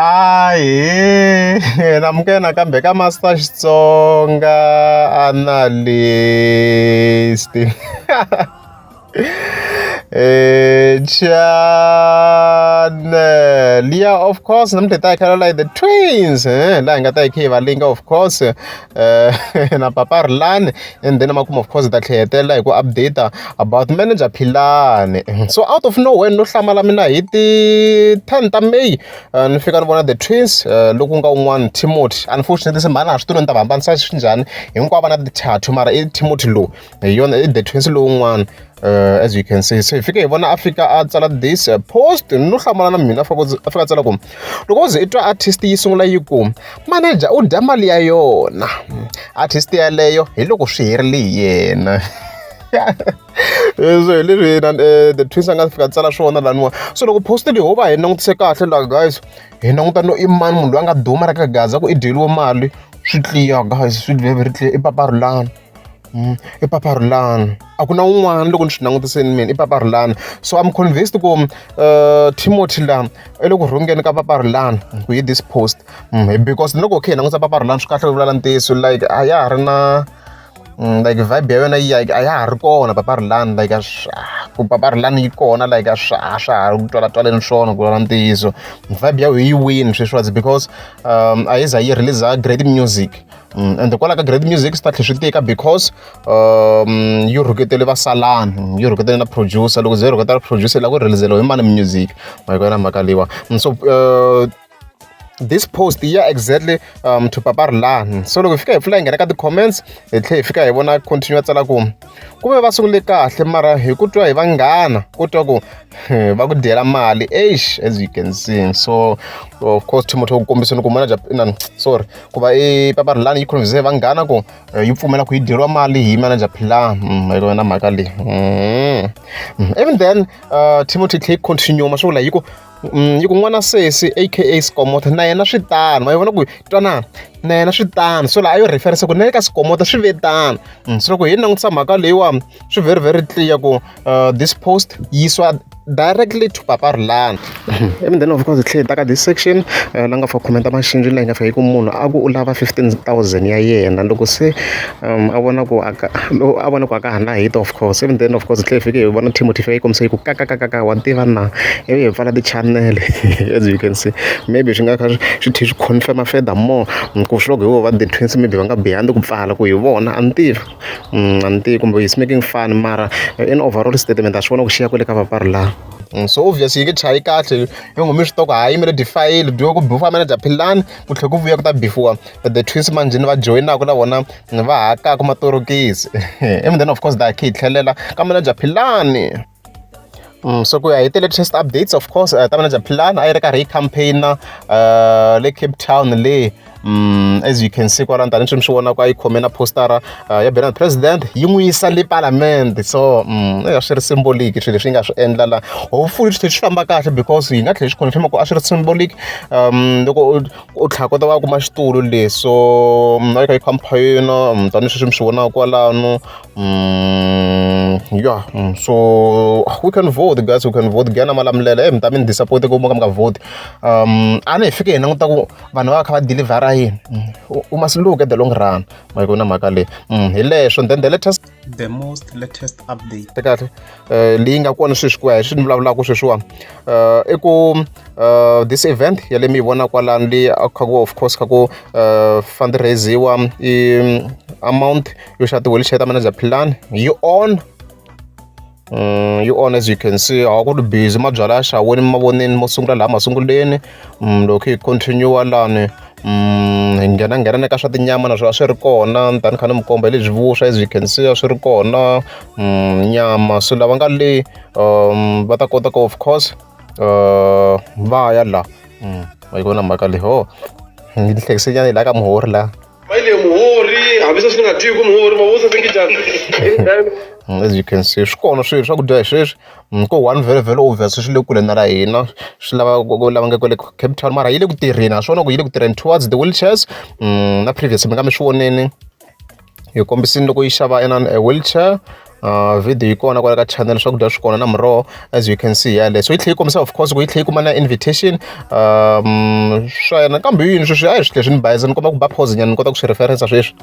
Ahee namukela nakambe ka Master Xitsonga Analyst channel ya of course namuntlha hi ta hi kha like the twins laha hi nga ta hi kha hi va linka of course na Papa Rhulani and then emakumu of course hi ta tlhela hi hetelela hi ku update about manager Philani. So out of nowhere no hlamala mina hi ti 10 ta May ni fika ni vona the twins loku nga un'wana Timothy. Unfortunately se mhani a swi tivi ni ta va hambanisa xinjhani hinkwavo va na ti-tattoo mara i Timothy lowu hi yona i the twins lowun'wana as you can see. Se hi fike hi vona a fika a tsala this post no hlamala na mina a fika a tsala ku loko wo ze i twa artist yi sungula yi ku manager u dya mali ya yona artist yaleyo hi loko swi herile hi yena. So hi leswi yena the twins a nga fika a tsala swona laniwa. So loko post leyi ho va hi langutise kahle la guys hi languta no i mani munhu loyi a nga duma ra ka Gaza ku i dyeriwe mali swi clear guys swi very clear i Papa Rhulani. I Papa Rhulani a ku na un'wana loko ni swi langutiseni mina i Papa Rhulani. So I'm convinced ku Timothy la i le ku rhungeni ka Papa Rhulani ku hi this post because loko khe hi langutisa Papa Rhulani swi kahle ku vulavula ntiyiso like a ya ha ri na like vibe ya yona yi a ya ha ri kona Papa Rhulani like a swi ku Papa Rhulani yi kona like a swa a swa ha ri ku twalatwaleni swona ku vulavula ntiyiso. Vibe ya yi wini sweswiwa because a yi za yi release great music and kwala ka great music swi ta tlhela swi tika because yi rhuketele vasalani yi rhuketele na producer loko ze yi rhuketela producer yi lava ku release-eliwa hi mani music ma yi vona mhaka leyiwa. So this post ya exactly to Papa Rhulani. So loko hi fika hi pfula hi nghena ka ti-comments hi tlhela hi fika hi vona continue tsala ku ku ve va sungule kahle mara hi ku twa hi vanghana ku twa ku va ku dyela mali eish as you can see. So of course Timothy u kombisile ku manager inani sorry ku va i Papa Rhulani yi convince vanghana ku yi pfumela ku yi dyeriwa mali hi manager Philani hi yona mhaka leyi. Even then Timothy tlhe yi continue ma swi vula yi ku yi ku n'wana sesi aka Skomota na yena swi tano ma yi vona ku twanana na yena swi tano so laha a yo reference ku na le ka Skomota swi ve tano. So loko hi langutisa mhaka leyiwa swi very very clear ku this post yi yisiwa directly to Papa Rhulani. Even then of course hi tlhela hi ta ka this section la nga fika comment maxinji laha hi nga fika hi ku munhu a ku u lava 15,000 ya yena loko se a vona ku a ka a vona ku a ka ha na hit of course. Even then of course hi tlhela hi fike hi vona Timothy fika yi kombisa yi ku kakakakaka wa tiva na ivi hi pfala ti-channel as you can see maybe swi nga kha swi tlhela swi confirm further more ku swi loko hi vo va the twins maybe va nga behind ku pfala ku hi vona a ni tivi a ni tivi kumbe he's making fun mara in overall statement a swi vona ku xi ya kwale ka Papa Rhulani. So obviously yi nge chayi kahle yi nghome swi tiva ku hayi yimele defile dyiwa ku bifiwa manager Philani ku tlhela ku vuya ku ta bifiwa the twins manjheni va joyinaka na vona va hakaka matorokisi. Even then of course da khe hi tlhelela ka manager Philani. So ku ya hi ti-latest updates of course ta manager Philani a yi ri karhi yi campaign-a le Cape Town le as you can see kwalano tanihi mi swi vonaka a yi khome na postara ya Bernard President yi n'wi yisa le Parliament. So a swi ri symbolic swilo leswi yi nga swi endla la hopefully swi tlhela swi famba kahle because hi nga tlhela swi confirm ku a swi ri symbolic loko u tlhela kota va kuma xitulu le so a yi kha yi campaign-a tanihi sweswi mi swi vonaka kwalano. Yeah, so we can vote guys, we can vote. Giyani Malamulele mi ta mi ni disappoint ku mo ka mi nga vote. A ni hi fike hi languta ku vanhu va kha va deliver-a yini u must look at the long run ma yi vona mhaka leyi hi leswo then the latest the most latest update kahle leyi nga kona sweswi ku ya hi swi ni vulavulaka sweswiwani i ku this event ya le mi yi vona kwalano leyi a kha ku of course kha ku fundraisiwa i amount yo xava ti-wheelchair ta manager Philani yi on yi on as you can see a ku ri busy mabyalwa ya xaviwile mavoneni mo sungula laha masunguleni loko hi continue lani hi nghena nghena na ka swa tinyama naswona a swi ri kona ni ta ni kha ni mi komba hi lebyi vuswa as you can see a swi ri kona nyama so lava nga le va ta kota ku of course va ya la ma yi vona mhaka leyi ho ni hlekise nyana hi la ka muhori la Maile muhori hambi se swi nga dyiwi ku muhori ma vusa swi njhani. As you can see swi kona swilo swakudya hi sweswi ko one very very obvious swi le kule na la hina swi lava ku lava nga kwale Cape Town mara yi le ku tirheni ha swona ku yi le ku tirheni towards the wheelchairs na previous mi nga mi swi voneni hi kombisini loko yi xava inani a wheelchair. Video yi kona kwala ka channel, swakudya swi kona na muroho, as you can see yale. So yi tlhela yi kombisa, of course, ku yi tlhela yi kuma na invitation swa yena. Kambe yini sweswi a hi swi tlhela swi ni bayiza, ni komba ku ba pause nyana, ni kota ku swi referensa sweswi.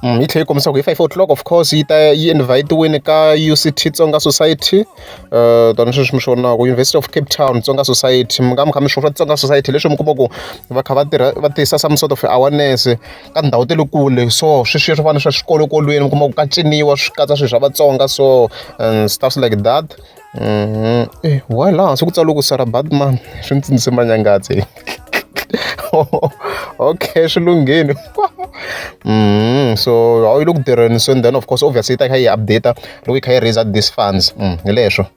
Yi tlhela yi kombisa ku hi 5 o'clock, of course, yi ta yi invite-wini ka UCT Tsonga Society, tani sweswi mi swi vonaka, University of Cape Town Tsonga Society. Mi nga mi kha mi swi swa Tsonga Society leswi mi kuma ku va kha va tirha, va tisa some sort of awareness ka ndhawu ta le kule. So sweswiya swo fana na swa swikolokolweni, mi kuma ku ka ciniwa, swi katsa swilo swa Vatsonga, so and stuffs like that. Eh, why laha hansi ku tsariwe ku Sarah Batman? Swi ni tsundzuxe Manyangatsi. Okay, swi lunghile. So yi le ku tirheni. So and then, of course, obviously yi ta kha yi update loko yi kha yi raise these funds. Hi leswo.